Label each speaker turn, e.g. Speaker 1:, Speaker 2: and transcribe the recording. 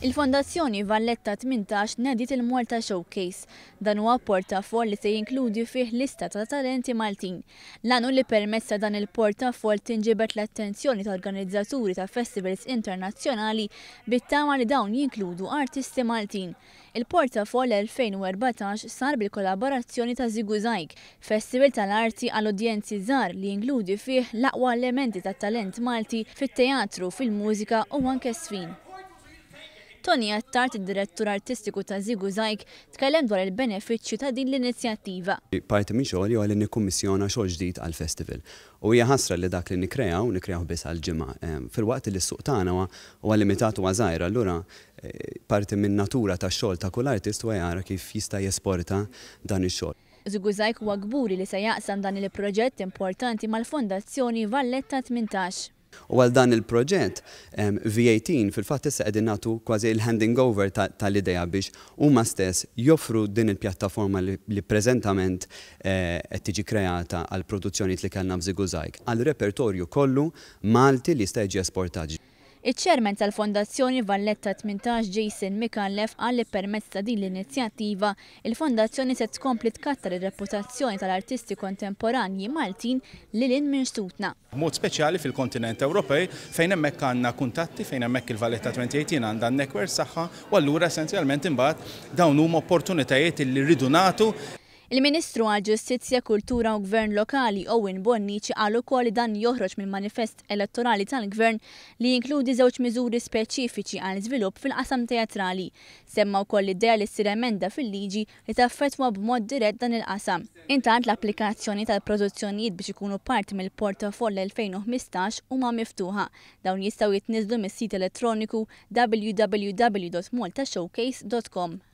Speaker 1: Il-Fondazzjoni Valletta 18 nediet il-Malta Showcase. Dan huwa portafoll li se jinkludi fih lista ta' talenti Maltin. L-għan hu li permezz ta' dan il-portafoll tinġibed l-attenzjoni ta' organizzaturi ta' festivals internazzjonali bit-tama li dawn jinkludu artisti Maltin. Il-Portafoll 2014 sar bil-kollaborazzjoni ta' ŻiguŻajg, festival tal-arti għal udjenzi żgħar li jinkludi fih l-aqwa elementi tat-talent Malti fit-teatru, fil-mużika u anke ż-żfin. Tony Attard, id-Direttur Artistiku ta' ŻiguŻajg, tkellem dwar il-benefiċċju ta' din l-inizjattiva.
Speaker 2: Parti minn xogħli huwa li nikkummissjona xogħol ġdid għall-festival. U hija ħasra li dak li nikkreaw, nikkreawh biss għal ġimgħa. Filwaqt li s-suq tagħna huwa huwa limitat huwa żgħir, allura parti min-natura tax-xogħol ta' kull artist huwa jara kif jista' jesporta dan ix-xogħol.
Speaker 1: ŻiguŻajg huwa kburi li se jaqsam dan il-proġett importanti mal-Fondazzjoni Valletta 18.
Speaker 2: U għal dan il-proġett, V18 fil-fatt issa qegħdin nagħtu kważi l-handing over tal-idea biex huma stess joffru din il-pjattaforma li preżentament qed tiġi kreata għall-produzzjonijiet li kellna f'ŻiguŻajg, għal repertorju kollu Malti li jista' jiġi esportat.
Speaker 1: Iċ-Chairman tal-Fondazzjoni Valletta 18 Jason Micallef qal li permezz ta' din l-inizjattiva, il-Fondazzjoni se tkompli tkattar ir-reputazzjoni tal-artisti kontemporanji Maltin lil hinn minn xtutna.
Speaker 3: B'mod speċjali fil-kontinent Ewropej fejn hemmhekk għandna kuntatti, fejn hemmhekk il-Valletta 2018 għandha n-networks tagħha u allura essenzjalment imbagħad dawn huma opportunitajiet li rridu nagħtu.
Speaker 1: Il-Ministru għall-Ġustizzja, Kultura u Gvern Lokali Owen Bonnici qal ukoll li dan joħroġ mill-manifest elettorali tal-Gvern li jinkludi żewġ miżuri speċifiċi għal żvilupp fil-qasam teatrali. Semma wkoll l-idea li ssir emenda fil-liġi li taffettwa b'mod dirett dan il-qasam. Intant l-applikazzjoni tal-produzzjonijiet biex ikunu parti mill-Portafoll 2015 huma miftuħa. Dawn jistgħu jitniżżlu mis-sit elettroniku www.maltashowcase.com.